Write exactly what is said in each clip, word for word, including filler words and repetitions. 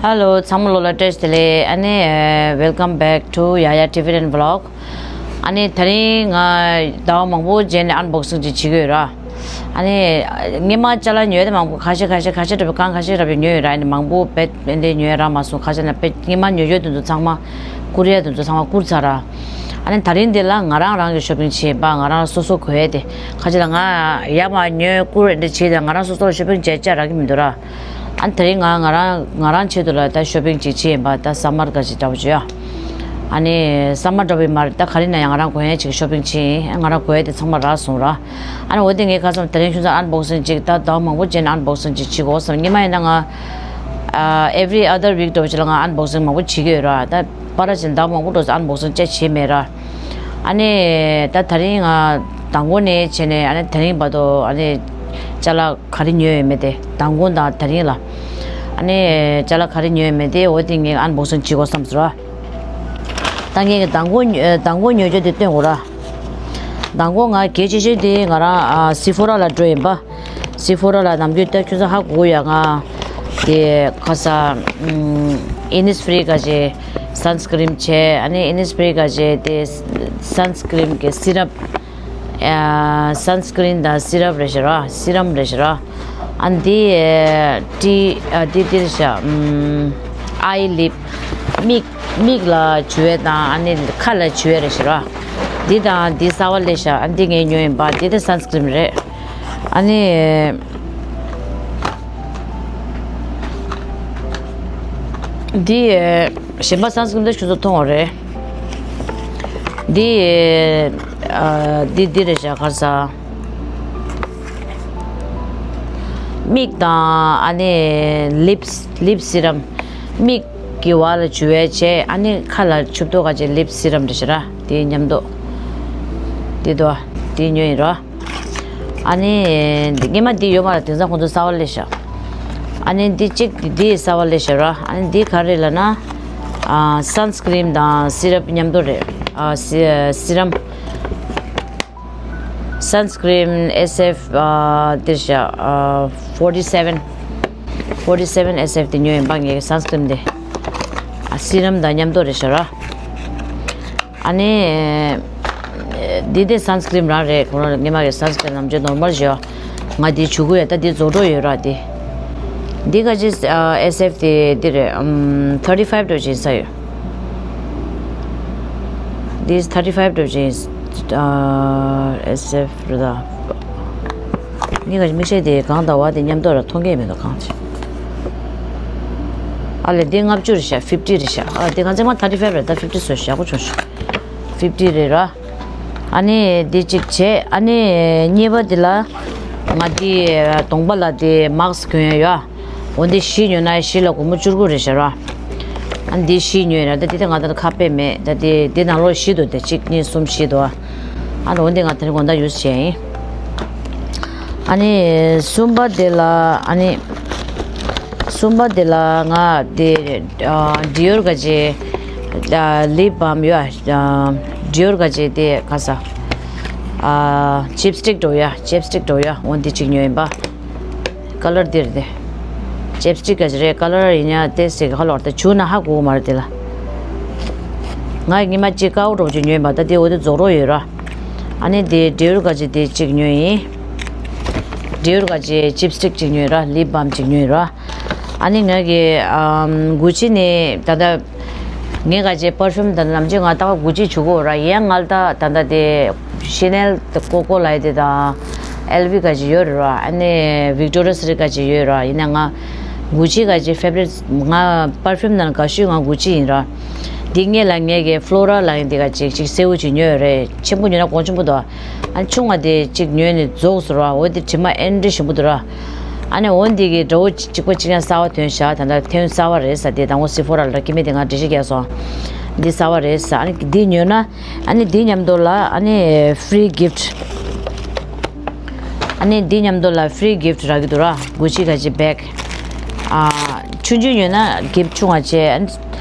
Hello, ཚང་མ་ལོ་ལ་བཀྲ་ཤིས་བདེ་ལེགས། ཨ་ནི། Welcome back to Yaya Tibetan Vlog. ཨ་ནི་དེ་རིང་ང་ཟླ་བ་མང་པོ་རྗེས་ནས་ཨན་བོག་སིང་ཅིག་བྱེད་ཀྱི་ཡོད་ར། ཨ་ནི་སྔོན་མ་ཅ་ལག་ཉོས་དེ་མང་པོ་ཁ་ཤས་ཁ་ཤས་ཁ་ཤས་འདྲ་པོ་གང་ཁ་ཤས་འདྲ་པོ་ཉོས་ཡོད་ར། ཨ་ནི་མང་པོ་བེད་དེ་འདྲ་ཉོས་རག་མ་སོང་། ཁ་ཤས་ན་བེད་སྔོན་མ་ཉོ་ཡོད་དེ་ཚོ་ཚང་མ་བསྐུར་ཡ་དེ་ཚོ་ཚང་མ་བསྐུར་ཚར་ར། ཨ་ནི་དེ་རིང་འདི་ལ་ང་རང་རང་གི་ཤོ་པིང་བྱེད་པ། ང་རང་སོ་སོ་གོ་ཡ་དེ་ཁ་ཤས་ལ་ང་ཡ་མ་ཉོས་བསྐུར་འདི་བྱེད་དེ་ང་རང་སོ་སོ་ལ་ཤོ་པིང་བྱེད་ཅ་རག་གི་མི་འདུག་ར། ཨ་ནི་དེ་རིང་ང་ང་རང་ང་རང་ཆེད་དུ་ལ་ད་ཤོ་པིང་ཅིག་བྱེད་ཡིན་པ། ད་ས་མར་ག་ཅིག་འདྲ་པོ་བྱོས་ཡ། ཨ་ནི་ས་མར་འདྲ་པོ་ཡིན་མ་རེད། ད་ག་རེ་ན་ཡང་ང་རང་གོན་ཡ་ཅིག་ཤོ་པིང་བྱེད་ཡིན། ང་རང་གོན་ཡ་དེ་ཚང་མ་རག་སོང་ར། ཨ་ནི་འོ་དེ་ངས་ཁ་སང་དེ་རིང་ཁྱོད་ཚོ་ཨན་བོག་སིང་ཅིག་ད་ཟླ་བ་མང་པོ་རྗེས་ནས་ཨན་བོག་སིང་ཅིག་བྱེད་དགོས་བསམ། སྔོན་མ་ཡིན་ན་ང་ཨ་every other week འདྲ་པོ་ཅིག་ལ་ང་ཨན་བོག་སིང་མང་པོ་བྱེད་ཀྱི་ཡོད་ར། ད་པར་ཅན་ཟླ་བ་མང་པོ་འགྲོ་ཨན་བོག་སིང་བྱས་བྱས་མེད་ར། ཨ་ནི་ད་དེ་རིང་ང་དང་པོ་ནས་བྱས་ནས་ཨ་ནི་དེ་རིང་བར་དུ་ཨ་ནི་ཅ་ལག་ག་རེ་ཉོས་ཡོད་མེད་དེ་དང་པོ་དང་དེ་རིང་ལ་ཨ་ནི་ཅ་ལག་ག་རེ་ཉོས་ཡོད་མེད་དེ་འོ་དེ་ངས་ཨན་བོག་སིང་བྱེད་དགོས་བསམ་སོང་ར། ད་ངས་དང་པོ་ཉོ་དང་པོ་ཉོ་རྒྱུ་དེ་སྟོན་དགོས་ར། དང་པོ་ང་གལ་ཆེ་ཤོས་དེ་ང་རང་ཨ་སི་ཕོ་ར་ལ་འགྲོ་ཡིན་པ། སི་ཕོ་ར་ལ་ནམ་རྒྱུན་ལྟ་ཁྱོད་ཚོ་ཧ་གོ་ཡ། ང་དེ་ཁ་ས་ཨིན་ནི་སི་ཕི་རི་ག་ཅེ་སན་སི་ཀི་རིན་བྱས། ཨ་ནི་ཨིན་ནི་སི་ཕི་རི་ག་ཅེ་དེ་སན་སི་ཀི་རིན་གི་སི་རབ། ཨ་སན་སི་ཀི་རིན་དང་སི་རབ་རེད་ཤག་ར། སི་རམ་རེད་ཤག་ར། ཨ་འདི་ཏི་ཨ་འདི་འདི་རེད་ཤག་ཨམ་ཨའི་ལིབ། མིག་མིག་ལ་བྱུག་ཡས་དང་ཨ་ནི་ཁ་ལ་བྱུག་ཡས་རེད་ཤག་ར། འདི་དང་འདི་གསར་པ་སླེབས་ཤག་ཨ་འདི་ངས་ཉོས་ཡིན་པ། འདི་དེ་སན་སི་ཀི་རིན་རེད། ཨ་ནི། འདི་གཞན་པ་སན་སི་ཀི་རིན་འདི་ཁྱོད་ཚོ་མཐོང་བ་རེད། འདི་ཨ་འདི་འདི་རེད་ཤག་ག་རེ་ཟ། མིག་དང་ཨ་ནི་ལིབ་ལིབ་སི་རམ། མིག་གི་བར་ལ་བྱུག་ཡས་བྱས། ཨ་ནི་ཁ་ལ་བྱུག་དོ་ག་ཅེ་ལིབ་སི་རམ་རེད་ཤག་ར། དེ་མཉམ་དུ་དེ་དོ་དེ་ཉོས་ཡིན་ར། ཨ་ནི། འདི་སྔོན་མ་འདི་ཡོད་མ་རེད། དེང་སང་ཁོང་ཚོ་གསར་པ་སླེབས་ཤག་ཨ་ནི་འདི་གཅིག་འདི་གསར་པ་སླེབས་ཤག་ར། ཨ་ནི་འདི་ག་རེ་ལབ་ན། ཨ་སན་སི་ཀི་རིན་དང་སི་རབ་མཉམ་དུ་རེད། ཨ་སི་སི་རམ། སན་སི་ཀི་རིན་ཨེས་ཨེཕ་ཨ་འདི་ཤག་ཨ་forty seven། forty seven S F དེ་ཉོས་ཡིན་པ། ངས་སན་སི་ཀི་རིན་དེ་ཨ་སི་རམ་དང་མཉམ་དུ་རེད་ཤག་ར། ཨ་ནི། འདི་དེ་སན་སི་ཀི་རིན་རང་རེད། ཁོ་རང་སྔོན་མ་གི་སན་སི་ཀི་རིན་ནམ་རྒྱུན་ནོར་མལ་བཞོ། ང་འདི་བྱུག་གི་ཡོད། ད་འདི་རྫོགས་འགྲོ་ཡོད་ར་དེ། འདི་ག་ཅི་ཨ་ཨེས་ཨེཕ་དེ་འདི་རེད། ཨམ་thirty five འགྲོ་ཅིག་ས་ཡོད། འདི་thirty five འགྲོ་ཅིག་ཨ་ཨེས་ཨེཕ་རེད་ད། ངས་ག་ཅི་མིག་ཤེལ་དེ་གང་ལྟ་བ་དེ་མཉམ་དུ་ར་མཐོང་གི་མེད་འདུག་གང་ཅི། ཨ་ལས་འདི་ལྔ་བཅུ་རེད་ཤག fifty རེད་ཤག་ཨ་འདི་གང་ཚེ་མ་thirty five རེད། ད་fifty བཟོས་ཤག་ཡག་པོ་བྱུང་ཤག fifty རེད་ར། ཨ་ནི་འདི་གཅིག་བྱས། ཨ་ནི་གཉིས་པ་འདི་ལ་ང་འདི་གདོང་པ་ལ་འདི་མཱ་སི་ཀི་གྱོན་ཡ་ཡོད། འོ་འདི་བཞི་ཉོས་ན་བཞི་ལ་སྒོར་མོ་བཅུ་དགུ་རེད་ཤག་ར། ཨ་ནི་འདི་བཞི་ཉོས་ར། ད་འདི་ད་ང་ད་ཁ་དཔེ་མེད། ད་འདི་འདི་ནང་ལོགས་བཞི་འདུག་དེ་གཅིག་གཉིས་གསུམ་བཞི་འདུག་ཨ་ནི་འོ་འདི་ང་དེ་རིང་དགོང་དག་ཡུས་བྱས་ཡིན། ཨ་ནི་གསུམ་པ་དེ་ལ་ཨ་ནི། གསུམ་པ་དེ་ལ་ང་དེ་ཨ་ཌི་ཨོར་ག་ཅེ་ཨ་ལིབ་བམ་ཡོད། ཨ་ཌི་ཨོར་ག་ཅེ་དེ་ག་ས་ཨ་ཅིབ་སི་ཊིག་འགྲོ་ཡ། ཅིབ་སི་ཊིག་འགྲོ་ཡ། འོ་འདི་གཅིག་ཉོས་ཡིན་པ། ཀ་ལར་འདི་རེད་དེ། ཅིབ་སི་ཊིག་ག་ཅེ་རེད། ཀ་ལར་ཡིན་ཡ་དེ་སེ་ག་ཧ་ལོག་དེ་བྱུག་ན་ཧ་གོ་གི་མ་རེད་དེ་ལ། ང་ཉི་མ་གཅིག་དཀར་པོ་འགྲོ་ཅིག་ཉོས་ཡིན་པ། ད་དེ་འོ་དེ་རྫོགས་རོགས་ཡོད་ར། ཨ་ནི་དེ་ཌི་ཨོར་ག་ཅེ་དེ་གཅིག་ཉོས་ཡིན། ཌི་ཨོར་ག་ཅེ་ཅིབ་སི་ཊིག་གཅིག་ཉོས་ར། ལིབ་བམ་གཅིག་ཉོས་ར། ཨ་ནི་ང་གི་ཨམ་གུ་ཅི་ནི་ད་ལྟ་ངས་ག་ཅེ་པར་ཕིའུམ་ད་ནམ་རྒྱུན་ང་ད་ག་གུ་ཅི་བྱུག་གོ་ར། ཡན་ང་ལ་ད་ད་ལྟ་དེ་ཤེ་ནེལ་དེ་ཀོ་ཀོ་ལ་ཡི་དེ་དང་ཨེལ་ཝི་ག་ཅེ་ཡོད་ར། ཨ་ནི་ཝིག་ཏོ་རི་ཡ་སི་ཀྲེཊ་ག་ཅེ་ཡོད་ར། ཡིན་ན་ང་གུ་ཅི་ག་ཅེ་ཕེ་བ་རིཊ། ང་པར་ཕིའུམ་ནང་དགའ་ཤོས་ང་གུ་ཅི་ཡིན་ར། དེ་སྔོན་ལ་ངས་གི་ཕློ་ར་ལ་ཡིན་དེ་ག་ཅིག་ཅིག་སེར་པོ་ཅིག་ཉོས་རེད། ཆེན་པོ་ཉོས་ན་གོང་ཆེན་པོ་འདུག་ཨ་ཆུང་བ་དེ་གཅིག་ཉོས་ནས་རྫོགས་སོང་ར། འོ་དེ་དྲི་མ་ཨེ་འདྲ་ཞིམ་པོ་འདུག་ར། ཨ་ནི་འོ་འདི་གི་འདྲ་བོ་གཅིག་པ་གཅིག་ཡང་གསར་པ་ཐོན་ཤག་ད་ལྟ་ཐོན་གསར་པ་རེད་ཟེར། དེ་དང་པོ་སི་ཕོ་ར་ལ་སྐྱེ་དམན་དེ་ང་འགྲེལ་བཤད་རྒྱག་སོང་། འདི་གསར་པ་རེད་ཟེར། ཨ་ནི་འདི་ཉོས་ན་ཨ་ནི་འདི་མཉམ་དུ་ལ་ཨ་ནི་ཕི་རི་གིཕ་ཊི། ཨ་ནི་འདི་མཉམ་དུ་ལ་ཕི་རི་གིཕ་ཊི་རག་གི་འདུག་ར། གུ་ཅི་ག་ཅེ་བེག་ཨ་ཆུང་ཆུང་ཉོས་ན་གིཕ་ཊི་ཆུང་བ་བྱས། ཨ་ནི་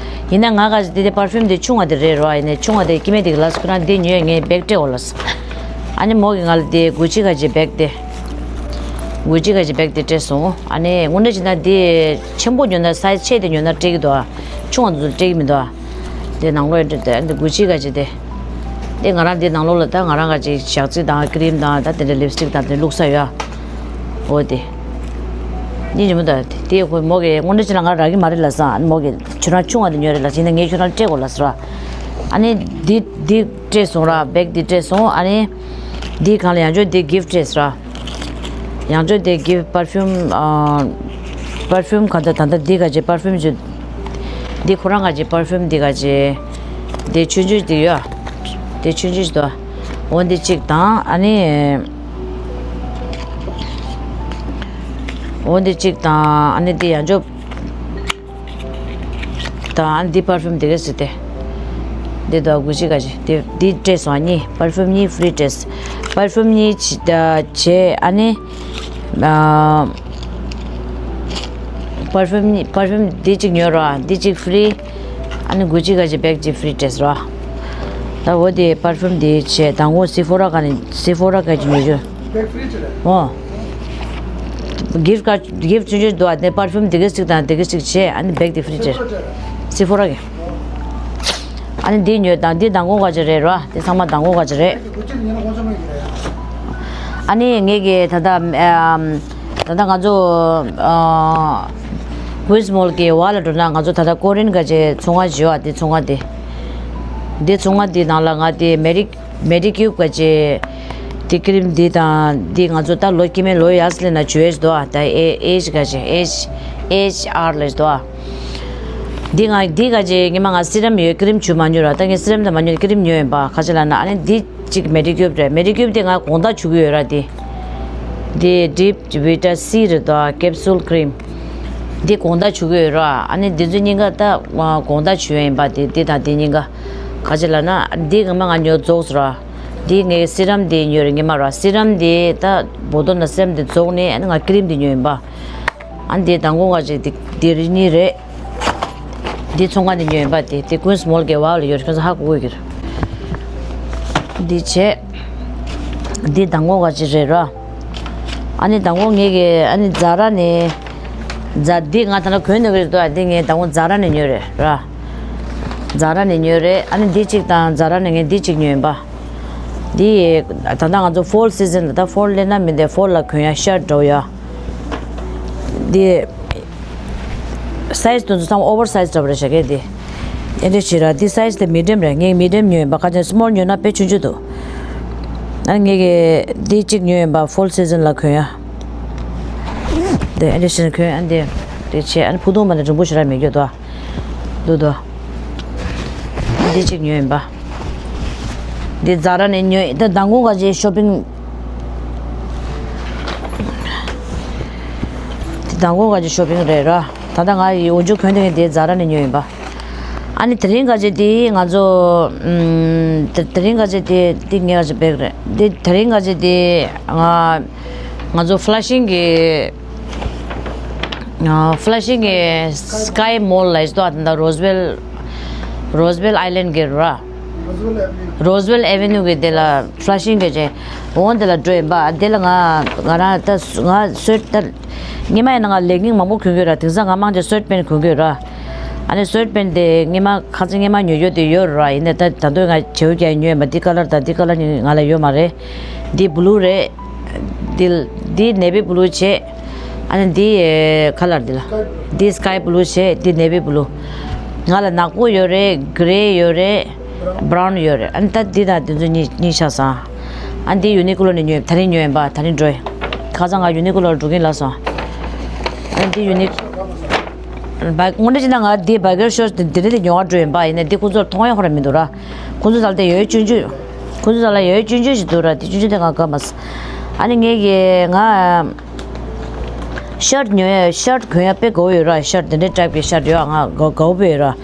ཡིན་ན་ང་ག་ཅེ་དེ་དེ་པར་ཕིའུམ་དེ་ཆུང་བ་དེ་རེད་ར། ཡིན་ནའི་ཆུང་བ་དེ་སྐྱེ་དམན་དེ་གི་ལ་སུ་ཁོ་རང་འདི་ཉོས་ངས་བེག་སྤྲད་འོ་ལ་ཟེར། ཨ་ནི་མོ་གི་ང་ལ་དེ་གུ་ཅི་ག་ཅེ་བེག་དེ། དགུ་གཅིག་ག་ཅིག་བེག་དེ་སྤྲད་སོང་། ཨ་ནི་དངོས་གནས་བྱས་ན་དེ་ཆེན་པོ་ཉོས་ན་སའི་ཛི་ཆེ་དེ་ཉོས་ན་སྤྲད་ཀྱི་འདུག་ཨ། ཆུང་བ་དེ་ཚོ་སྤྲད་ཀྱི་མི་འདུག་ཨ། དེ་ནང་ལོགས་ཡོད་འདྲ་དེ་དགུ་གཅིག་ག་ཅིག་དེ། དེ་ང་རང་དེ་ནང་ལོགས་ལ་ད་ང་རང་ག་ཅིག་ཞག་ཚི་དང་ཀི་རིམ་དང་ད་དེ་འདྲ་ལིབ་སི་ཊིག་དང་དེ་བླུགས་ས་ཡོད་ཨ། འོ་དེ། ཡིན་གྱི་མི་འདུག་ཨ། དེ་ཁོ་མོ་གི་དངོས་གནས་བྱས་ན་ང་རག་གི་མ་རེད་ལབ་སོང་། ཨ་ནི་མོ་གི་ཁྱོད་རང་ཆུང་བ་དེ་ཉོས་རེད་ལབ་བྱས་ན་ངས་ཁྱོད་རང་སྤྲད་དགོས་ལབ་སོང་ར། ཨ་ནི་དེ་དེ་སྤྲད་སོང་ར། བེག་དེ་སྤྲད་སོང་། ཨ་ནི་དེའི་སྒང་ལ་ཡང་བསྐྱར་དེ་གིཕ་ཊི་སྤྲད་སོང་ར། ཡང་བསྐྱར་དེ་གིཕ་ཊི་པར་ཕིའུམ། ཨ། པར་ཕིའུམ་ག་འདྲ་ད་ལྟ་འདི་ག་ཅེ་པར་ཕིའུམ་ཅིག་འདི་ཁོ་རང་ག་ཅེ་པར་ཕིའུམ་འདི་ག་ཅེ། དེ་ཆུང་ཆུང་ཅིག་ཡོད། དེ་ཆུང་ཆུང་ཅིག་འདུག་འོ་འདི་གཅིག་དང་། ཨ་ནི། འོ་འདི་གཅིག་དང་། ཨ་ནི་འདི་ཡང་བསྐྱར། དང་ཨ་ནི་འདི་པར་ཕིའུམ་དེ་ག་ཟེར་ཏེ། འདི་དང་དགུ་གཅིག་ག་ཅིག་དེ་འདི་སྤྲད་སོང་། ཨ་གཉིས་པར་ཕིའུམ་གཉིས་ཕི་རི་སྤྲད། པར་ཕིའུམ་གཉིས་བྱས། ཨ་ནི། ཨ། པར་ཕིའུམ་གཉིས། པར་ཕིའུམ་འདི་གཅིག་ཉོས་ར། འདི་གཅིག་ཕི་རི། ཨ་ནི་དགུ་གཅིག་ག་ཅིག་བེག་གཅིག་ཕི་རི་སྤྲད་ར། ད་འོ་དེ་པར་ཕིའུམ་དེ་བྱས། དང་པོ་སི་ཕོ་ར་ག་ནས། སི་ཕོ་ར་ག་ཅིག་ཉོས་རྒྱུ། འོ། གིཕ་ཊི་ཀ་གིཕ་ཊི་ཆུང་ཆུང་འདུག་ཨ། དེ་པར་ཕིའུམ་དེ་ག་གཅིག་དང་དེ་ག་གཅིག་བྱས། ཨ་ནི་བེག་དེ་ཕི་རི་སྤྲད། སི་ཕོ་ར་གི། ཨ་ནི་འདི་ཉོས་དང་། འདི་མདང་དགོང་ག་ཅིག་རེད་ར། དེ་ཚང་མ་མདང་དགོང་ག་ཅིག་རེད། ཨ་ནི་ངས་ཀྱི་ད་ལྟ་ཨམ། ད་ལྟ་ང་ཚོ་ཨ། ཀུན་སི་མོལ་གྱི་བར་ལ་འགྲོ་ན་ང་ཚོ་ད་ལྟ་ཀོ་རིན་ག་ཅིག་ཚོང་ཁང་ཅིག་ཡོད་ཨ། དེ་ཚོང་ཁང་དེ། འདི་ཚོང་ཁང་དེའི་ནང་ལ་ང་དེ་མེ་རི། མེ་ཌི་ཀིའུབ་ག་ཅེ། དེ་ཀི་རིམ་འདི་དང་འདི་ང་ཚོ་ད་ལོ་སྐྱེ་དམན་ལོ་ཡར་སླེབས་ན་བྱུག་ཡས་འདུག་ཨ། ད་ཨེ་ཨེ་ཅི་ག་ཅེ་ཨེ་ཅི་ཨེ་ཅི་ཨར་ལབ་འདུག་ཨ། འདི་ང་འདི་ག་ཅེ་ངས་མ་ང་སི་རམ་ཡོད། ཀི་རིམ་བྱུག་མ་མྱོང་ར། ད་ངས་སི་རམ་དང་མ་མྱོང་། ཀི་རིམ་ཉོས་ཡིན་པ། ག་ཅེ་ལབ་ན་ཨ་ནི་འདི་གཅིག་མེ་ཌི་ཀིའུབ་རེད། མེ་ཌི་ཀིའུབ་དེ་ང་དགོང་དག་བྱུག་གི་ཡོད་ར་དེ། དེ་ཌིབ་ཝི་ཊ་སི་རེད་དོ། ཀེབ་སུལ་ཀི་རིམ། འདི་དགོང་དག་བྱུག་གི་ཡོད་ར། ཨ་ནི་འདི་ཚོ་གཉིས་ཀ་ད་དགོང་དག་བྱུག་ཡ་ཡིན་པ། དེ་འདི་དང་འདི་གཉིས་ཀ། ག་ཅེ་ལབ་ན་འདི་ངས་མ་ང་ཉོས་རྫོགས་སོང་ར། འདི་ངས་སི་རམ་འདི་ཉོས་རེད་ངས་མ་ར། སི་རམ་འདི་ད་བོ་ཏོལ་ནང་སི་རམ་འདི་རྫོགས་ནས་ཨ་ནི་ང་ཀི་རིམ་འདི་ཉོས་ཡིན་པ། ཨ་ནི་འདི་མདང་དགོང་ག་ཅིག་འདི་འདི་རེ་གཉིས་རེད། འདི་ཚོང་ཁང་ནས་ཉོས་ཡིན་པ། དེ་དེ་ཀུན་སི་མོལ་གྱི་བར་ལ་ཡོད་རེད། ཁྱོད་ཚོ་ཧ་གོ་གི་རེད། འདི་བྱས། འདི་མདང་དགོང་ག་ཅིག་རེད་ར། ཨ་ནི་མདང་དགོང་ངས་ཀྱི་ཨ་ནི་ཛ་ར་ནས། ཛ་འདི་ང་ད་ལྟ་གོན་ནས་ཡོད་རེད་དོ། འདི་ངས་མདང་དགོང་ཛ་ར་ནས་ཉོས་རེད་ར། ཛ་ར་ནས་ཉོས་རེད། ཨ་ནི་འདི་གཅིག་དང་ཛ་ར་ནས་ངས་འདི་གཅིག་ཉོས་ཡིན་པ། འདི་ད་ལྟ་ང་ཚོ་ཕོལ་སི་ཛན་ལ། ད་ཕོལ་སླེབས་ན་མི་འདི་ཕོལ་ལ་གོན་ཡ་ཤར་ཊི་འདྲ་བོ་ཡ། འདི། སའི་ཛི་དེ་ཚོ་ཚང་མ་ཨོ་ཝར་སའི་ཛི་འདྲ་བོ་རེད་ཤག་གི་འདི། ཨེ་འདྲ་བྱེད་ར། འདི་སའི་ཛི་དེ་མི་ཌི་ཡམ་རེད། ངས་མི་ཌི་ཡམ་ཉོས་ཡིན་པ། ཁ་ཅན་སི་མོལ་ཉོས་ན་དཔེ་ཆུང་ཆུང་འདུག་ཨ་ངས་ཀྱི་འདི་གཅིག་ཉོས་ཡིན་པ། ཕོལ་སི་ཛན་ལ་གོན་ཡ། འདི་ཨེ་འདྲ་བྱེད་ན་གོན། ཨ་འདི་འདི་བྱས། ཨ་ནི་ཕུ་ཐུང་མ་ནི་རིང་པོ་ཞེ་དྲག་མེད་རྒྱུ་འདུག་ཨ། འདུག་འདུག་འདི་གཅིག་ཉོས་ཡིན་པ། འདི་ཛ་ར་ནས་ཉོས། ད་མདང་དགོང་ག་ཅིག་ཤོ་པིང་། འདི་མདང་དགོང་ག་ཅིག་ཤོ་པིང་རེད་ར། ད་ལྟ་ང་ཡི་འོག་འཇུག་གོན་དེ་ངས་འདི་ཛ་ར་ནས་ཉོས་ཡིན་པ། ཨ་ནི་དེ་རིང་ག་ཅིག་འདི་ང་ཚོ་ཨམ། དེ་དེ་རིང་ག་ཅིག་འདི་འདི་ངས་ག་ཅིག་བེག་རེད། འདི་དེ་རིང་ག་ཅིག་འདི་ང་ང་ཚོ་ཕ་ལ་ཤིང་གི། ཨ། ཕ་ལ་ཤིང་གི་སི་ཀའི་མོལ་ལ་ཡོད་དོ། ད་རོ་ཛི་ཝེལ། རོ་ཛི་ཝེལ་ཨའི་ལེན་གི་ར། རོ་ཛི་ཝེལ་ཨེ་ཝེ་ནིའུ་གི་དེ་ལ་ཕ་ལ་ཤིང་གི་ཅེ། འོང་དེ་ལ་འགྲོ་ཡིན་པ། དེ་ལ་ང་ང་རང་ད་ང་སུ་ཝེ་ཊི་ད། སྔོན་མ་ཡིན་ན་ང་ལེག་གིང་མང་པོ་གོན་གི་ར། དེང་སང་ང་མང་ཆེ་སུ་ཝེ་ཊི་པེན་གོན་གི་ར། ཨ་ནི་སུ་ཝེ་ཊི་པེན་དེ་སྔོན་མ་ཁ་སང་སྔོན་མ་ཉོ་རྒྱུ་དེ་ཡོད་ར། ཡིན་ནའི་ད་ད་དུང་ང་བྱེའུ་རྒྱག་ཉོས་ཡིན་པ། འདི་ཀ་ལར་དང་འདི་ཀ་ལར་གཉིས་ང་ལ་ཡོད་མ་རེད། འདི་བྷུ་ལུ་རེད། འདི་འདི་ནེ་བི་བྷུ་ལུ་བྱས། ཨ་ནི་འདི་ཁ་ལར་འདི་ལ། འདི་སི་ཀའི་བྷུ་ལུ་བྱས། འདི་ནེ་བི་བྷུ་ལུ། ང་ལ་ནག་པོ་ཡོད་རེད། གྷི་རེ་ཡོད་རེད། བྷ་རའུན་ཡོད་རེད། ཨ་ནི་ད་འདི་དང་འདི་ཚོ་གཉིས་གཉིས་ཆགས་སོང་། ཨ་ནི་འདི་ཡུ་ནི་ཀུ་ལོ་ནས་ཉོས། དེ་རིང་ཉོས་ཡིན་པ། དེ་རིང་འགྲོ་ཡིན། ཁ་སང་ང་ཡུ་ནི་ཀུ་ལོ་ལ་འགྲོ་གིན་ལབ་སོང་། ཨ་ནི་འདི་ཡུ་ནི། བ་དངོས་གནས་བྱས་ན་ང་འདི་བ་གེར་ཤོར་ཊི་འདི་འདྲ་དེ་ཉོ་བར་འགྲོ་ཡིན་པ། ཡིན་ནའི་འདི་ཁོ་ཚོར་མཐོང་ཡ་ཁོ་ར་མི་འདུག་ར། ཁོ་ཚོ་ད་ལྟ་ཡོད་ཆུང་ཆུང་། ཁོ་ཚོ་ད་ལ་ཡོད་ཆུང་ཆུང་ཞིག་འདུག་ར། དེ་ཆུང་ཆུང་དེ་ང་དགའ་མ་སོང་། ཨ་ནི་ངས་ཀྱི་ང་ཤར་ཊི་ཉོ་ཡ། ཤར་ཊི་གོན་ཡ་དཔེ་དགའ་བོ་ཡོད་ར། ཤར་ཊི་དེ་འདྲའི་ཊའིབ་ཀྱི་ཤར་ཊི་ཡོད། ང་དགའ་དགའ་བོ་ཡོད་ར།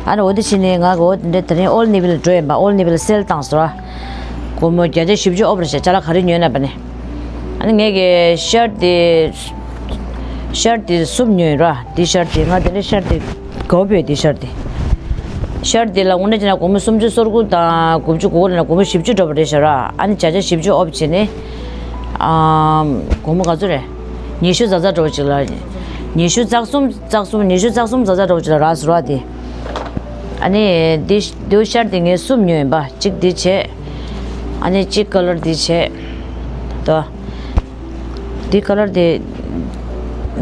ཨ་ནི་འོ་དེ་བྱས་ནས་ང་གོ་དེ་འདྲའི་དེ་རིང་ཨོལ་ནེ་བི་ལ་འགྲོ་ཡིན་པ། ཨོལ་ནེ་བི་ལ་སེལ་བཏང་སོང་ར། སྒོར་མོ་བརྒྱ་ཆ་བཞི་བཅུ་ཨོཕ་རེད་ཤག་ཅ་ལག་ག་རེ་ཉོས་ན་བ་ནི། ཨ་ནི་ངས་ཀྱི་ཤར་ཊི་དེ། ཤར་ཊི་དེ་གསུམ་ཉོས་ར། འདི་ཤར་ཊི་དེ་ང་དེ་འདྲའི་ཤར་ཊི་དེ་དགའ་བོ་ཡོད། འདི་ཤར་ཊི་དེ། ཤར་ཊི་དེ་ལ་དངོས་གནས་བྱས་ན་སྒོར་མོ་སུམ་ཅུ་སོ་དགུ་དང་དགུ་བཅུ་གོ་དགུ་ལབ་ན་སྒོར་མོ་བཞི་བཅུ་འགྲོ་བ་རེད་ཤག་ར། ཨ་ནི་བརྒྱ་ཆ་བཞི་བཅུ་ཨོཕ་བྱས་ནས། ཨམ། སྒོར་མོ་ག་ཚོད་རེད། ཉི་ཤུ་ཛ་ཛ་འགྲོ་ཅིག་ལ། ཉི་ཤུ་རྩ་གསུམ་རྩ་གསུམ་ཉི་ཤུ་རྩ་གསུམ་ཛ་ཛ་འགྲོ་ཅིག་ལ་རག་ཟེར་བ་དེ། ཨ་ནི་འདི་འདི་ཤར་དེ་ངས་གསུམ་ཉོས་ཡིན་པ། གཅིག་འདི་བྱས། ཨ་ནི་གཅིག་ཀ་ལར་འདི་བྱས། དོ། འདི་ཀ་ལར་དེ།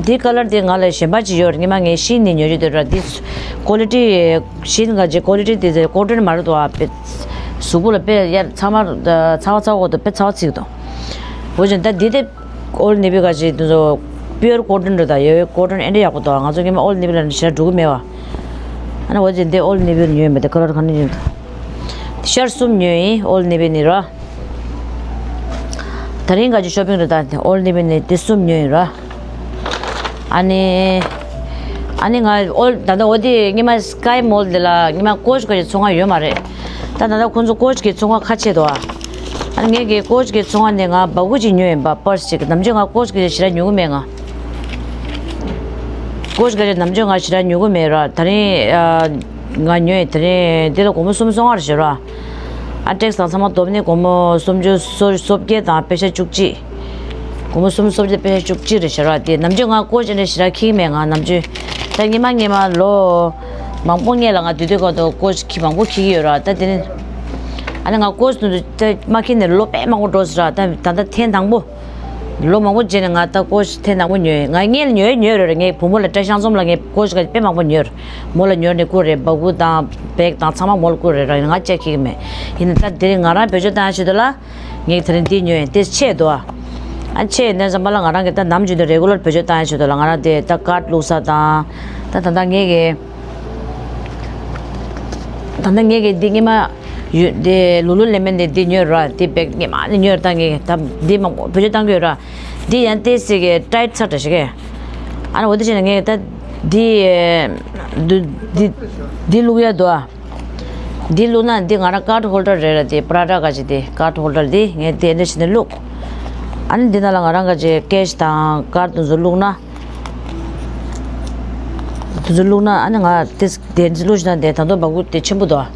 འདི་ཀ་ལར་དེ་ང་ལ་གཞན་པ་ཅིག་ཡོད་རེད། སྔོན་མ་ངས་ཤིན་ནས་ཉོས་ཡོད་དེ་ར། འདི་ཀོ་ལི་ཊི་ཤིན་ག་ཅིག་ཀོ་ལི་ཊི་དེ་ཀོ་ཊོན་མ་རེད་དོ། ཨ་དཔེ་གཟུགས་པོ་ལ་དཔེ་ཡར་ཚ་མ་ཚ་བ་ཚ་བ་གོ་དོ་དཔེ་ཚ་བ་ཚིག་དོ། འོ་ཅན་ད་འདི་དེ་ཨོལ་ནེ་བི་ག་ཅིག་དེ་ཚོ་པིའུར་ཀོ་ཊོན་རེད་ད། ཡོད་ཀོ་ཊོན་ཨེ་འདྲ་ཡག་པོ་འདུག་ང་ཚོ་སྔོན་མ་ཨོལ་ནེ་བི་ལ་ནི་ཞེ་དྲག་འགྲོ་གི་མེད་བ། ཨ་ནི་འོ་ཅན་དེ་ཨོལ་ནེ་བི་ལ་ཉོས་ཡིན་པ་དེ་ཀ་ལར་ག་ནས་ཉོས་འདུག་ཤར་གསུམ་ཉོས་ཡིན། ཨོལ་ནེ་བི་ནི་ར། ད་རིང་ག་ཅིག་ཤོ་པིང་རེད་ད། ཨོལ་ནེ་བི་ནི་དེ་གསུམ་ཉོས་ཡིན་ར། ཨ་ནི། ཨ་ནི་ང་ཨོལ་ད་ལྟ་འོ་དེ་སྔོན་མ་སི་ཀའི་མོལ་དེ་ལ་སྔོན་མ་ཀོ་ཅི་ག་ཅིག་ཚོང་ཁང་ཡོད་མ་རེད། ད་ད་ལྟ་ཁོང་ཚོ་ཀོ་ཅི་གི་ཚོང་ཁང་ཁ་ཕྱེ་འདུག་ཨ་ནི་ངས་གི་ཀོ་ཅི་གི་ཚོང་ཁང་ནས་ང་སྦ་ཁུག་ཅིག་ཉོས་ཡིན་པ། པར་སི་ཅིག་ནམ་རྒྱུན་ང་ཀོ་ཅི་གི་ཞེ་དྲག་ཉོ་གི་མེད་ང་། ཀོ་ཅི་ག་ཅིག་ནམ་རྒྱུན་ང་ཞེ་དྲག་ཉོ་གི་མེད་ར། ད་རིང་ཨ། ང་ཉོས་ཡིན། དེ་རིང་འདི་ལ་སྒོར་མོ་སུམ་སོ་ལྔ་རེ་ཞུ་ར། ཨ་ཊེག་སི་དང་ཚང་མ་བསྡོམས་ནས་སྒོར་མོ་སུམ་ཅུ་སོ་སོ་བརྒྱད་དང་པེ་ཤ་བཅུ་གཅིག་སྒོར་མོ་སུམ་ཅུ་སོ་བརྒྱད་པེ་ཤ་བཅུ་གཅིག་རེ་ཞུ་ར། དེ་ནམ་རྒྱུན་ང་ཀོ་ཅི་འདྲ་ཞེ་དྲག་འཁྱེར་གྱི་མེད། ང་ནམ་རྒྱུན་ད་སྔོན་མ་སྔོན་མ་ལོ་མང་པོ་སྔོན་ལ་ང་དུས་དུས་སྐབས་དུ་ཀོ་ཅི་འཁྱེར་མང་པོ་འཁྱེར་གྱི་ཡོད་ར། ད་དེ་ནི་ཨ་ནི་ང་ཀོ་ཅི་དུ་དུ་ད་མ་འཁྱེར་ནས་ལོ་དཔེ་མང་པོ་འགྲོ་ཟེར་ར། ད་ད་ལྟ་ཐེངས་དང་པོ། ལོ་མང་པོ་རྗེས་ནས་ང་ད་ཀོ་ཅི་ཐེངས་དང་པོ་ཉོས། ང་སྔོན་ལ་ཉོས་ཉོས་རེད་རེད། ངའི་བུ་མོ་ལ་བཀྲ་ཤིས་ཚོམ་ལ་ངས་ཀོ་ཅི་ག་དཔེ་མང་པོ་ཉོས་རེད། མོ་ལ་ཉོས་ནས་བསྐུར་རེད། སྦ་ཁུག་དང་བེག་དང་ཚང་མ་མོ་ལ་བསྐུར་རེད་ར། ང་ཅག་ཁྱེར་གྱི་མེད། ཡིན་ན་ད་དེ་རིང་ང་རང་བེད་སྤྱོད་བཏང་ཡ་ཆེད་དུ་ལ་ངས་དེ་རིང་འདི་ཉོས་ཡིན། དེ་ཆེ་འདུག་ཨ། ཨ་ཆེ་ཡིན་ཙམ་པ་ལ་ང་རང་གི་ད་ནམ་རྒྱུན་དུ་རེ་གུ་ལར་བེད་སྤྱོད་བཏང་ཡ་ཆེད་དུ་ལ་ང་རང་དེ་ད་ཀར་ཌི་བླུགས་ས་དང་། ད་ད་ལྟ་ངས་གི་ད་ལྟ་ངས་གི་འདི་སྔོན་མ་ཡོད་དེ་ལུ་ལུ་ལེ་མོན་དེ་འདི་ཉོས་ར། འདི་བེག་སྔོན་མ་ནས་ཉོས་ར། ད་ངས་ད་འདི་མང་པོ་བེད་སྤྱོད་བཏང་གི་ཡོད་ར། འདི་ཡང་ཏོག་ཙམ་གི་ཊའིཊ་ཚ་འདྲ་ཞིག་གི། ཨ་ནི་འོ་དེ་བྱས་ནས་ངས་ད་འདི་འདི་འདི་འདི་བླུག་ཡ་འདུག་ཨ། འདི་བླུག་ན་འདི་ང་རང་ཀར་ཌི་ཧོལ་ཌར་རེད་ར། དེ་པ་ར་ཌ་ག་ཅིག་དེ་ཀར་ཌི་ཧོལ་ཌར་དེ་ངས་དེ་འདྲ་བྱས་ནས་བླུག་ཨ་ནི་འདི་ནང་ལ་ང་རང་ག་ཅིག་ཀེཤ་དང་ཀར་ཌི་དེ་ཚོ་བླུག་ན། དེ་ཚོ་བླུགས་ན་ཨ་ནི་ང་དེ་དེ་ཚོ་བླུགས་ཤིག་ན་དེ་ད་དུང་སྦ་ཁུག་དེ་ཆེན་པོ་འདུག་ཨ།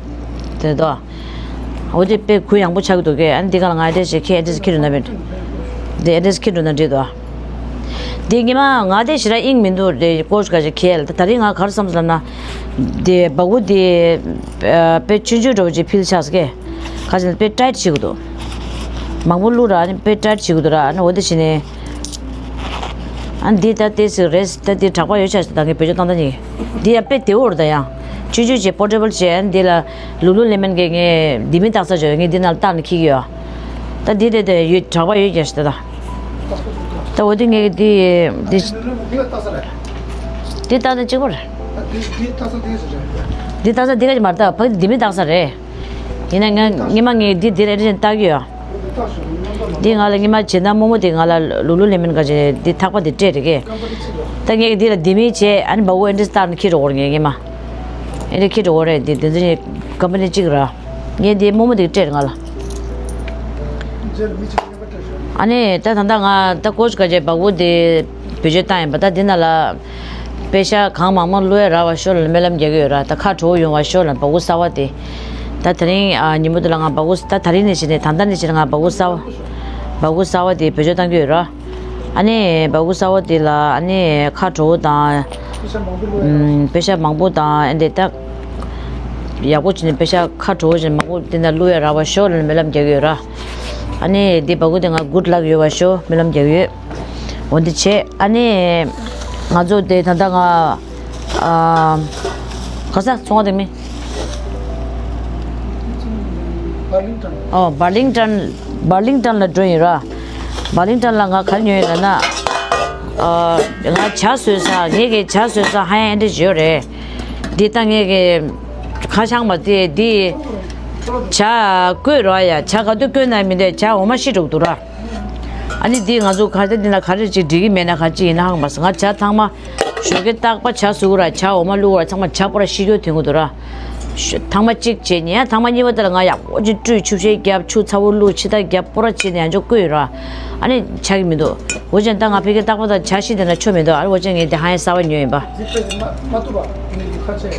དེ་འདུག་ཨ། འོ་དེ་དཔེ་གུ་ཡངས་པོ་ཆགས་ཀྱི་འདུག་གས། ཨ་ནི་འདི་ག་ལ་ང་ཨེ་ཌི་རེ་སི་ཞིག་ཁྱེར། ཨེ་ཌི་རེ་སི་ཁྱེར་འགྲོ་ན་མེད། དེ་ཨེ་ཌི་རེ་སི་ཁྱེར་འགྲོ་ན་འགྲིག་འདུག་ཨ། དེ་སྔོན་མ་ང་དེ་ཞེ་དྲག་དབྱིངས་མི་འདུག་དེ་ཀོ་ཅི་ག་ཅིག་ཁྱེར་ལ། ད་ད་རིང་ང་ག་རེ་བསམ་སོང་ལབ་ན། དེ་སྦ་ཁུག་དེ་དཔེ་ཆུང་ཆུང་འདྲ་བོ་ཅིག་ཕུལ་ཆགས་སོང་གས། ག་ཅིག་ན་དཔེ་ཊའིཊ་བྱེད་ཀྱི་འདུག་མང་པོ་བླུགས་ར། ཨ་ནི་དཔེ་ཊའིཊ་བྱེད་ཀྱི་འདུག་ར། ཨ་ནི་འོ་དེ་བྱས་ནས། ཨ་འདི་ད་ཏོག་ཙམ་རེད། ད་འདི་དྲག་པ་ཡོད་ཆ་ཞིག་ད་ངས་བེད་སྤྱོད་བཏང་ད་ནི། འདི་ཡང་དཔེ་བདེ་བོ་རེད་ད། ཡང་ཆུང་ཆུང་བྱས་པོར་ཊེ་བལ་བྱས། ཨ་འདི་ལ་ལུ་ལུ་ལེ་མོན་གྱི་ངས་ལྡེ་མིག་བཏགས་ས་བྱས། ངས་འདི་ནང་ལ་བཏགས་ནས་འཁྱེར་གྱི་ཡོད། ད་འདི་དེ་དེ་ཡོད། དྲག་པ་ཡོད་ཀྱང་ཞིག་ད་ད། ད་འོ་དེ་ངས་འདི་འདི་འདི་བཏགས་ན་གཅིག་པ་རེད། འདི་བཏགས་ས་འདི་ག་ཅིག་མ་རེད། ད་ཕ་གི་ལྡེ་མིག་བཏགས་ས་རེད། ཡིན་ན་ང་སྔོན་མ་ངས་འདི་འདིར་ཨེ་ཌི་རེ་སི་བཏགས་ཀྱི་ཡོད། འདི་ང་ལ་སྔོན་མ་བྱེད་སྟངས་རྨོ་མོ་དེ་ང་ལ་ལུ་ལུ་ལེ་མོན་ག་ཅིག་འདི་ཐག་པ་འདི་སྤྲད་རེད་གས། ད་ངས་འདི་ལ་ལྡེ་མིག་བྱས། ཨ་ནི་སྦ་ཁུག་ཨེ་ཌི་རེ་སི་བཏགས་ནས་འཁྱེར་འགྲོ་དགོས་རེད་ངས་སྔོན་མ། ཨེ་ཌི་རེ་སི་འཁྱེར་འགྲོ་དགོས་རེད། འདི་འདི་ཚོ་ནི་ཀམ་པ་ནི་གཅིག་ར། ངས་འདི་རྨོ་མོ་དེ་སྤྲད་རེད་ང་ལ། ཨ་ནི་ད་ད་ལྟ་ང་ད་ཀོ་ཅི་ག་ཅིག་སྦ་ཁུག་དེ་བེད་སྤྱོད་བཏང་ཡིན་པ། ད་འདི་ནང་ལ་པེ་ཤ་གང་མང་མང་བླུག་ཡ་རག་པ་ཤོག་ལབ་སྨོན་ལམ་རྒྱག་གི་ཡོད་ར། ད་ཁ་དྲོ་བོ་ཡོང་བ་ཤོག་ལབ། སྦ་ཁུག་གསར་པ་དེ། ད་དེ་རིང་ཨ་ཉིན་མོ་དེ་ལ་ང་སྦ་ཁུག་ད་དེ་རིང་ནས་བྱས་ནས་ད་ལྟ་ནས་བྱས་ནས་ང་སྦ་ཁུག་གསར་པ། སྦ་ཁུག་གསར་པ་དེ་བེད་སྤྱོད་བཏང་གི་ཡོད་ར། ཨ་ནི་སྦ་ཁུག་གསར་པ་དེ་ལ་ཨ་ནི་ཁ་དྲོ་བོ་དང་། ཨུམ། པེ་ཤ་མང་པོ་དང་ཨ་འདི་ད། ཡག་པོ་བྱས་ནས་པེ་ཤ་ཁ་དྲོ་བོ་བྱས་ནས་མང་པོ་དེ་འདྲ་བླུག་ཡ་རག་པ་ཤོག་ལབ་སྨོན་ལམ་རྒྱག་གི་ཡོད་ར། ཨ་ནི་འདི་སྦ་ཁུག་དེ་ང་གུཌ་ལག་ཡོད་པ་ཤོག་སྨོན་ལམ་རྒྱག་གི་ཡོད། འོ་འདི་བྱས། ཨ་ནི་ང་ཚོ་དེ་ད་ལྟ་ང་ཨ་ག་ས་ཚོང་བ་དེ་མིན། ཨོ་བར་ལིང་ཊོན། བར་ལིང་ཊོན་ལ་འགྲོ་ཡིན་ར། བར་ལིང་ཊོན་ལ་ང་ག་རེ་ཉོས་ཡོད་ལབ་ན། ཨ་ང་ཇ་བཟོས་ས། ངེད་ཀྱི་ཇ་བཟོས་ས་ཧ་ཡང་ཨེ་འདྲ་ཡོད་རེད། འདི་ད་ངེད་ཀྱི་ཁ་བྱང་མ་དེ་འདི་ཇ་བསྐོལ་ར་ཡ། ཇ་ག་དུས་བསྐོལ་ན་མི་འདོད། ཇ་འོ་མ་ཤི་འགྲོ་གི་འདུག་ར། ཨ་ནི་འདི་ང་ཚོ་ག་རེ་འདི་ན་ག་རེ་ཅིག་འགྲིག་གི་མེད་ན་ག་ཅིག་ཡིན་ན་ཧང་པ་སི། ང་ཇ་ཚང་མ་ཞོགས་ཀས་རྟག་པར་ཇ་བཟོ་གི་ར། ཇ་འོ་མ་བླུགས་ར་ཚང་མ་ཇ་པོ་ར་ཤི་རྒྱུ་དོན་གི་འདུག་ར། ཐེངས་མ་གཅིག་བྱས་ཉིན་ཡང་ཐེངས་མ་གཉིས་པ་དེ་ལ་ང་ཡག་པོ་ཅིག་བཀྲུས། ཆུ་བཤལ་བརྒྱབ། ཆུ་ཚ་བོ་བླུགས། ཕྱི་ཐག་བརྒྱབ། པོ་ར་བྱས་ནས་ཡང་ཅོག་བསྐོལ་ཡོད་ར། ཨ་ནི་ཆགས་ཀྱི་མི་འདུག་འོ་ཅན་ད་ང་ཕ་གིར་རྟག་པར་ད་ཇ་ཤི་དེ་ན་ཆོ་མི་འདུག་ཨ་འོ་ཅན་ངས་དེ་ཧ་ཡང་གསར་པ་ཉོས་ཡིན་པ། འདི་དཔེ་མ་མ་ཐུབ་པ་ངས་ཀྱི་ཁ་ཆེ།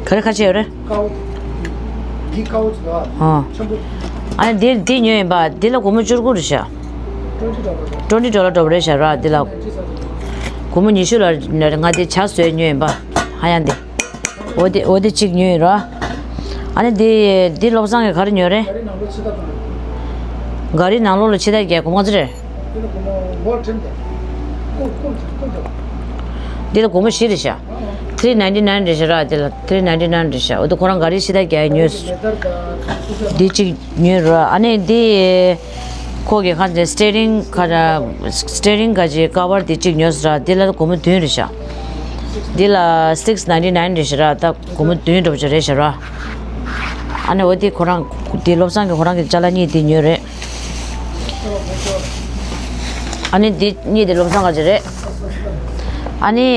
ག་རེ་ཁ་ཆེ་ཡོད་རེད། ཀའོ། འདི་ཀའོ་ཅིག་ལ། ཨ། ཆེན་པོ། ཨ་ནི་འདི་འདི་ཉོས་ཡིན་པ། འདི་ལ་སྒོར་མོ་བཅུ་དགུ་རེད་ཤག་ཊོན་ཊི་ཌོ་ལར་འགྲོ་བ་རེད་ཤག་ར། འདི་ལ་སྒོར་མོ་ཉི་ཤུ་ལ་ང་འདི་ཇ་བཟོས་ཉོས་ཡིན་པ། ཧ་ཡང་འདི། འོ་འདི་འོ་འདི་གཅིག་ཉོས་ཡིན་ར། ཨ་ནི་འདི་འདི་བློ་བཟང་གིས་ག་རེ་ཉོས་རེད། ག་རི་ནང་ལོགས་ལ་ཕྱི་ཐལ་རྒྱག་སྒོར་མོ་ག་ཚོད་རེད། འདི་ལ་སྒོར་མོ་བཞི་རེད་ཤག three ninety nine རེད་ཤག་ར། འདི་ལ་three ninety nine རེད་ཤག་འོ་འདི་ཁོ་རང་ག་རི་ཕྱི་ཐལ་རྒྱག་ཉོས། འདི་གཅིག་ཉོས་ར། ཨ་ནི་འདི། ཁོ་གི་ཁ་ནས་སི་ཊི་ཡ་རིང་ཁ་ར། སི་ཊི་ཡ་རིང་ག་ཅིག་ཀ་བར་དེ་གཅིག་ཉོས་ར། དེ་ལ་སྒོར་མོ་བདུན་རེད་ཤག་དེ་ལ་six ninety nine རེད་ཤག་ར། ད་སྒོར་མོ་བདུན་འགྲོ་བྱ་རེད་ཤག་ར། ཨ་ནི་འོ་དེ་ཁོ་རང་དེ་བློ་བཟང་གི་ཁོ་རང་གི་ཅ་ལག་གཉིས་དེ་ཉོས་རེད། ཨ་ནི་དེ་གཉིས་དེ་བློ་བཟང་ག་ཅིག་རེད། ཨ་ནི་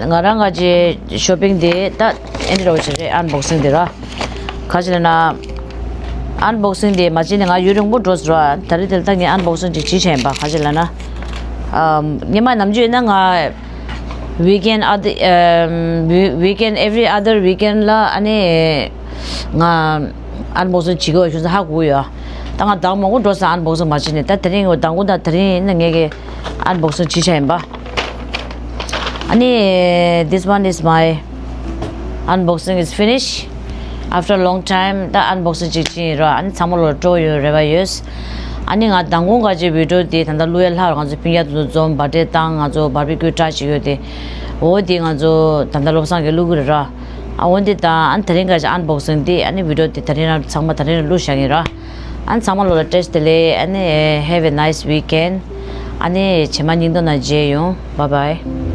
ང་རང་ག་ཅིག་ཤོ་པིང་དེ་ད་ཨེ་འདྲ་འགྲོ་བྱ་རེད། ཨན་བོག་སིང་དེ་ར། ག་ཅི་ལབ་ན། ཨན་བོག་སིང་དེ་མ་བྱས་ནས་ང་ཡུན་རིང་པོ་འགྲོ་སོང་ར། ད་རེས་དེ་ལ་ད་ངས་ཨན་བོག་སིང་ཅིག་བྱས་བྱས་ཡིན་པ། ག་ཅི་ལབ་ན། ཨམ། ངས་མ་ནམ་རྒྱུན་ཡིན་ན་ང་weekend other ཨམ། weekend every other weekend ལ་ཨ་ནི་ང་ཨན་བོག་སིང་བྱེད་ཀྱི་ཡོད་ཤུགས་ཧ་གོ་གི་ཡོད། ད་ང་ཟླ་མང་པོ་འགྲོ་སོང་ཨན་བོག་སིང་མ་བྱས་ནས། ད་དེ་རིང་ཟླ་དགུང་ད་དེ་རིང་ཡིན་ན་ངས་ཀྱི་ཨན་བོག་སིང་བྱས་བྱས་ཡིན་པ། ཨ་ནི་this one is my unboxing is finish after a long time. ད་ཨན་བོག་སིང་ཅིག་བྱས་ཡིན་ར། ཨ་ནི་ཚང་མ་ལོ་སྤྲོ་ཡོད་རེ་བ་ཡོད། ཨ་ནི་ང་མདང་དགོང་ག་ཅིག་བི་ཌི་ཡོ་དེ་ད་ལྟ་བླུག་ཡ་ལྷག་ར། ང་ཚོ་སྤུན་ཀྱག་དེ་ཚོ་འཛོམས་པར་ཌེ་བཏང་། ང་ཚོ་བར་བི་ཀུ་ཊྲའི་བྱེད་ཡོད་དེ། འོ་དེ་ང་ཚོ་ད་ལྟ་བློ་བཟང་གིས་བླུག་གི་རེད་ར། ཨ་འོ་དེ་ད་ཨ་ནི་དེ་རིང་ག་ཅིག་ཨན་བོག་སིང་དེ་ཨ་ནི་བི་ཌི་ཡོ་དེ་དེ་རིང་ར་ཚང་མ་དེ་རིང་ར་བླུག་བཞག་གི་ཡིན་ར། ཨ་ནི་ཚང་མ་ལོ་ལ་བཀྲ་ཤིས་བདེ་ལེགས། ཨ་ནི་have a nice weekend. ཨ་ནི་རྗེས་མ་སྙིང་སྟོབས་ནང་མཇལ་ཡོང་། Bye bye.